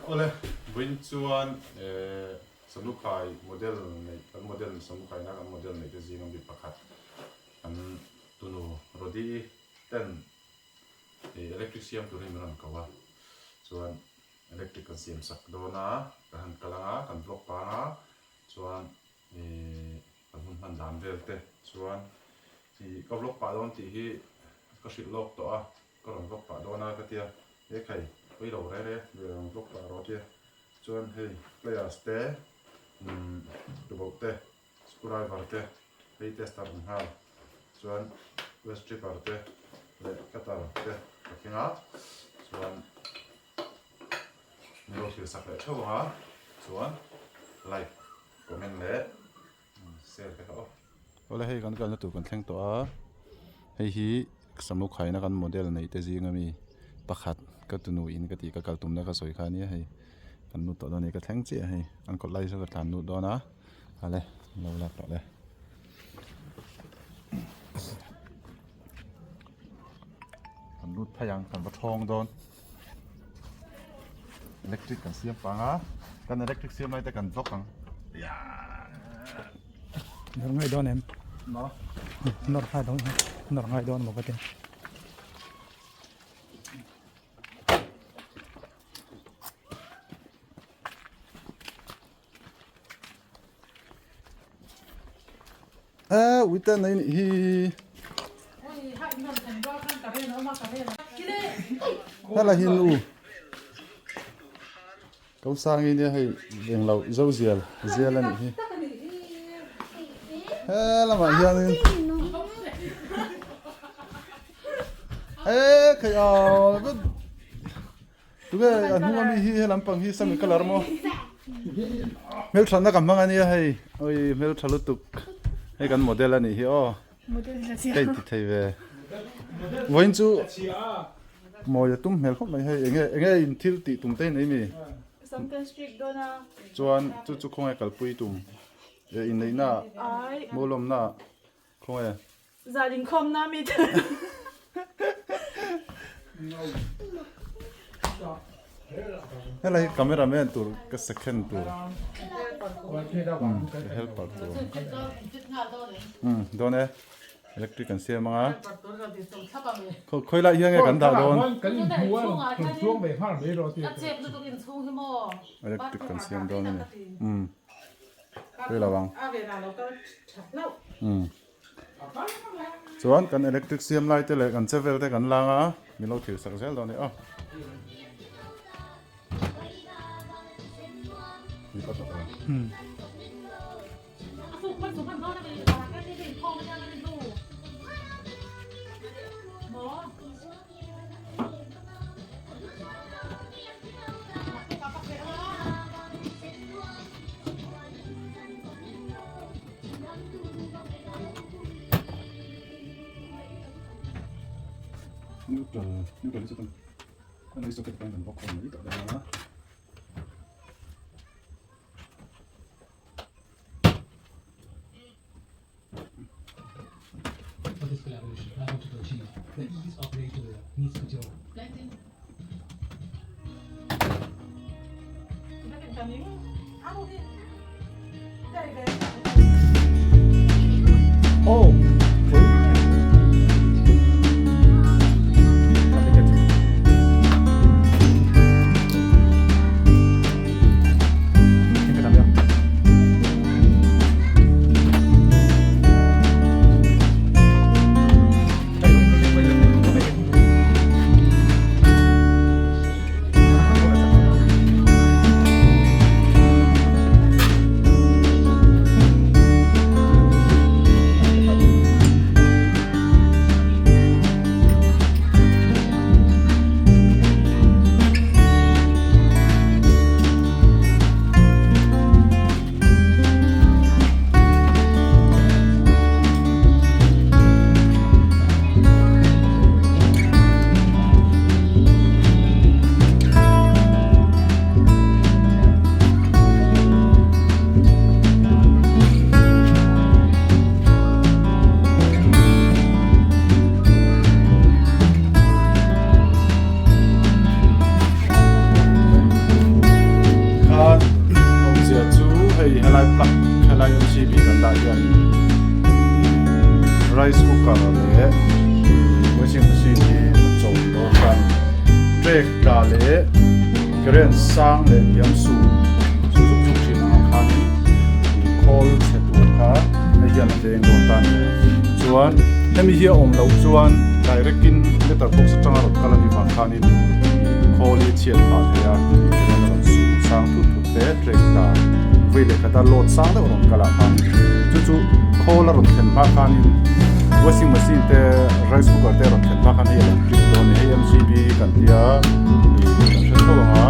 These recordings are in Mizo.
Awle, vawiin chuan Samukhai model neih, kan model Samukhaina kan model neih te zinga mi pakhat kan tunu Rodi ten electric siam turin min rawn ko a, chuan electric kan siam sak dawn a, kan han kal ang a, kan vlog pang a, chuan kan hun hman dan vel te chuan ka vlog pah dawn tih hi ka hrilh lawk tawh a. Ka rawn vlog pah dawn a ka tia, he khai pawi lo re re ve rawn vlog pah rawh tia, chuan hei players te umm tuboh te screwdriver te hei tester awm nghal chuan west stripper te leh cutter te ka keng a chuan min lo thlir sak leh theuh ang a chuan like comment leh Awle hei kan kalna tur kan thleng tawh a hei hi Samukhaina kan model neih te zing ami pakhat ka tunu in ka tih ka kal tumna ka sawi kha ania hei kan lut tawh dawn a ni ka thleng chiah a hei an kawt lai saw ka tlan lut dawn a ale lo lak tawh le. Kan lut phei ang kan va thawng dawn. Electric kan siam pang a kan electric siam lai te kan vlog ang Nawr ngai dawn em? Maw? Nawr ngai dawn nawr ngai dawn maw ka ti. A uite nei nih hi. Hela hi nu ko sang i nia hei englo zo zial zial a nih hi. He lamah hianin e khai aw Tunge a hnung ami hi he lampang hi semi colour maw hmelthatna ka hmang ania hei oi hmeltha lutuk hei kan model anih hi aw ka inti thei ve vawiin chu mawi a tum hmel khawp mai hei enge enge in thil tih tum te hi nei mi chuan chu chu khawnge kalpui tum e inneihna mawlawmna khawnge Zan inkhawmna mi te. Helai hi camera man tur ka second tur ka helper tur dawn e electric kan siam anga khawi lai hian nge kan dah dawn electric kan siam dawn ani khawi lo ang. Chuan kan electric siam lai te leh kan che vel te kan lang a, min lo thil sak zel dawn a ni aw. Neutral neutral hi chu kan kan ei socket kan bawk khawm mai tawh dawn a. Oh. Rice cooker leh washing machine hi a chawm dawn ta a ni. Trek tla leh current sang leh hniam su su zuk zuk thin ang ang khanin khawl chhe tur kha hei hian a veng dawn ta a ni. Chuan hemi hi a awm loh chuan direct in meter box atanga rawn kal a nih vang khanin khawl hi chhiat phah thei a, current a rawn su sang thut thut te trek tla vui leh khata load sang deuh a rawn kal ah khanin chu chu khawl a rawn thlen hma khanin washing machine te rice cooker te a rawn thlen hma khan hei a lo trip dawn a ni hei M_C_B kan tia ih kan hre tho ang a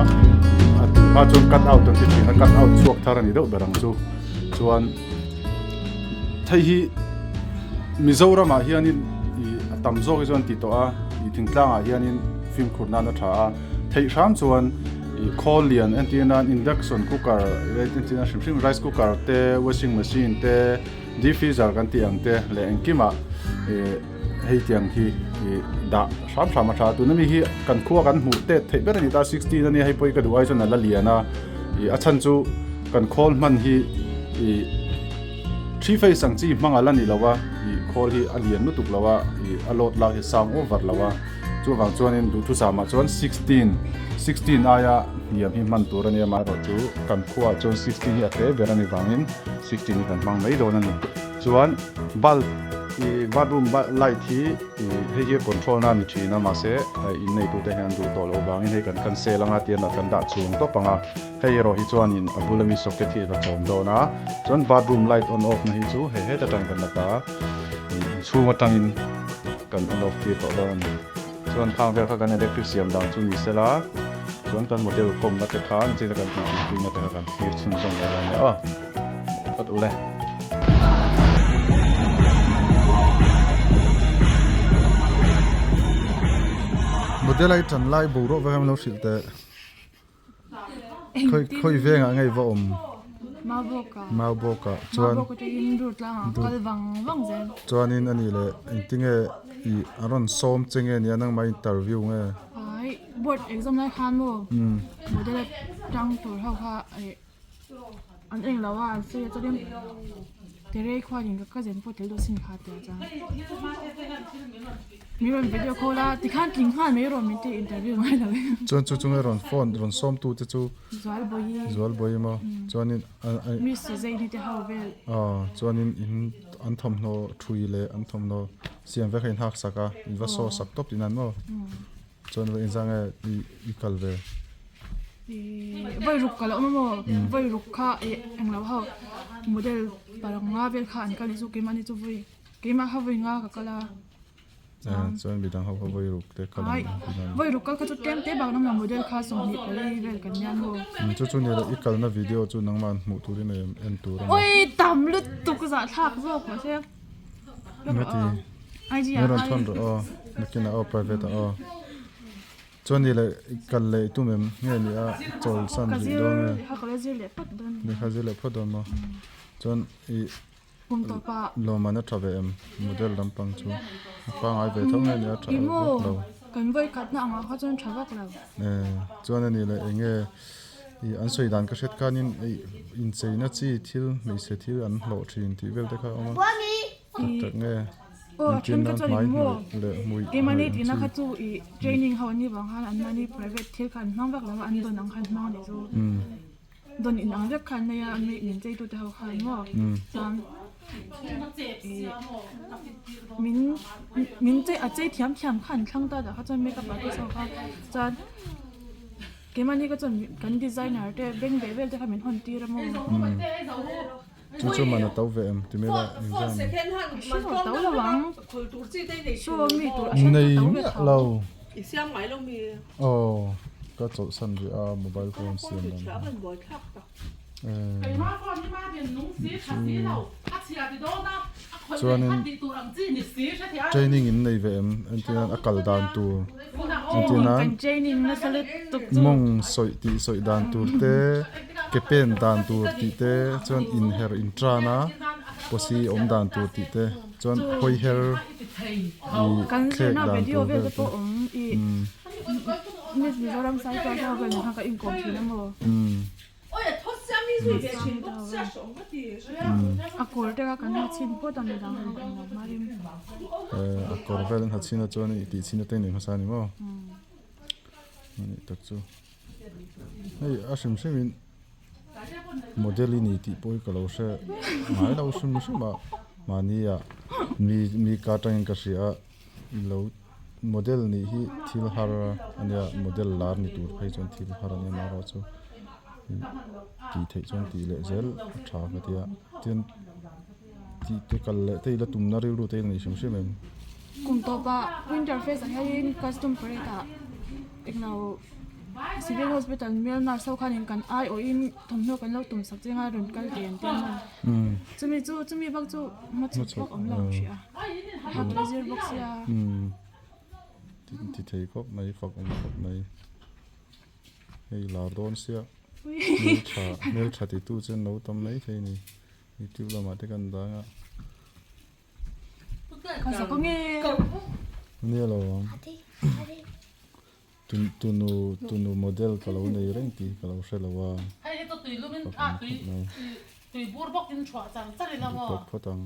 a tun hma chuan cut out an ti thin a cut out chhuak thar a ni deuh ber ang chu chuan hei hi Mizoramah hianin ih a tam zawk hi chuan ti tawh a ih thingtlangah hianin fimkhur nan a tha a theih hram chuan ih khawl lian entir nan induction cooker entir nan hrim hrim rice cooker te washing machine te deep freezer kan tih ang te leh engkimah ih hei tiang hi ih dah hram hram a tha a tuna mi hi kan khua kan hmuh tet theih ber a ni ta 16 a nia hei pawh hi ka duh ai chuan a la lian a ih a chhan chu kan khawl hman hi ih three phase ang chi hmang a la ni lo a ih khawl hi a lian lutuk lo a ih a load lak hi sang over lo a chuvang chuanin duhthusam ah chuan 16 16 aia hniam hi hman tur a nia amaherawhchu kan khuaah chuan 16 hi a tle ber a ni vangin 16 hi kan hmang mai dawn a ni chuan bulb ih bathroom light hi ih hei hi a control na a ni thin a mahse in neitute hian an duh tawh loh vangin hei kan cancel anga tian ah kan dah chhung tawp ang a hei erawh hi chuanin a bula mi socket hi a la chawm dawn a chuan bathroom light on off na hi chu hei heta tang kan la ta ih inchhung atangin kan on off tir tawh dawn a ni chuan khang vel kha kan electric siam dan chu ni sela chuan kan model kawmna te kha enchina kan tih tih puina te kha kan thlir chhunzawm leh dawn a ni aw. Phawt ule. Model ai tan lai boruak vek a lo hrilh teh. Khoi khoi vengah nge i va awm? Maubawkah. Maubawkah chuan. Maubawk atangin dur tlangah kal vang vang zel. Chuanin a nih leh engtinge i a rawn sawm che nge nia nangmah interview nge? Ai board exam lai khan maw model atang tur ho kha ih An eng lo a, an sawi a chuanin Terei khuanin ka cousin pawh tel duh sin kha tia chuan min rawn video call a tikhan tling nghal mai rawh min ti interview ngai lo in. Chuan chu chunga rawn phone rawn sawm tu te chu Zualbawihi Zualbawihi maw chuanin Miss Zaini te ho vel. Aw chuanin in an thawmhnaw thui leh an thawmhnaw siam vek a in hak sak a in va saw sak tawp tihna an maw. Chuan va inzah nge i kal ve? Vawi ruk ka lo awm a maw? Vawi ruk kha eng lo ho model parang nga vel kha an kal ni chu keimah ni chu vawi keimah kha vawi nga ka kal a. Chuan midang ho kha vawi ruk te kal ang. Vawi ruk kal kha chu tlem te bak nangmah model kha 24 vel kan nia maw? Chu chu ni lo i kalna video chu nangmah an hmuh turin en tur a ni. Oi tam lutuk zahthlak zawk mahse. Ngati nge rawn thawn rawh aw nakinah aw private ah aw chuan ni leh kal leh i tum em nge ni a chawl san rih dawn nge lehkha zir leh phawt dawn maw chuan i lawmman a tha ve em model lampang chu a pangai ve tho nge ni a tha vak lo chuan a ni leh eng nge Ih an sawi dan ka hriat khanin ih incheina chi thil hmeichhe thil an hlawh thin tih vel te kha a awm a tak tak nge entir nan hmai hnawih leh hmui hnawih ang chi. Keimahni ka chuan kan designer te beng ve vel te kha min hawn tir a maw? Chu chu man a to ve em ti mai la engzam? Hre lo to lo ang. Saw mi tur a hriat Nei to ve miah tho. lo. Aw ka chawlhsan rih a mobile phone siam dan hi. Chuanin training in nei ve em entirnan a kal dan tur entirnan mawng sawi tih sawi dan tur te ke pen dan tur tih te chuan inher intan a pawsi awm dan tur tih te chuan hawi her ih thlek dan tur vel te. A kawr te kha kan ha chhin phawt a midang ho englo hmain. A kawr vel an ha chhin a chuan i tih chhin atang nei hmasa a ni maw? Ani tak chu hei a hrim hrim in model i ni tih pawh hi ka lo hre ngai lo hrim hrim a mahni ah mi mi ka atangin ka hria a i lo model nih hi thil har a nia model lar ni tur phei chuan thil har a nia amaherawhchu tih theih chuan tih leh zel a tha ka ti a tin. Tih te kal leh te ila tumna rilru te ila nei hrim hrim em? Kum tawpah Winter Fest ah hianin custom parade ah englo Civil Hospital male nurse ho khanin kan aiawhin thawmhnaw kan lo tum sak chenga rawn kal ve an ti a maw? Chumi chu chumi bak chu hmachhawp bawk awm lo hrih a, hak la zir bawk sia. Ti thei khawp mai, fak awm khawp mai. Hei lar dawn sia, hmeltha hmeltha titu chu an lo tam mai thei a ni. Youtube lamah te kan dang a. Ka zak ange. Nia lo ang. Tunu tunu model ka lo nei reng tih ka lo hre lo a. Hei hi chu tui lum in a tui tui bur bawk in chhuah char char ila maw. Tawp phawt ang.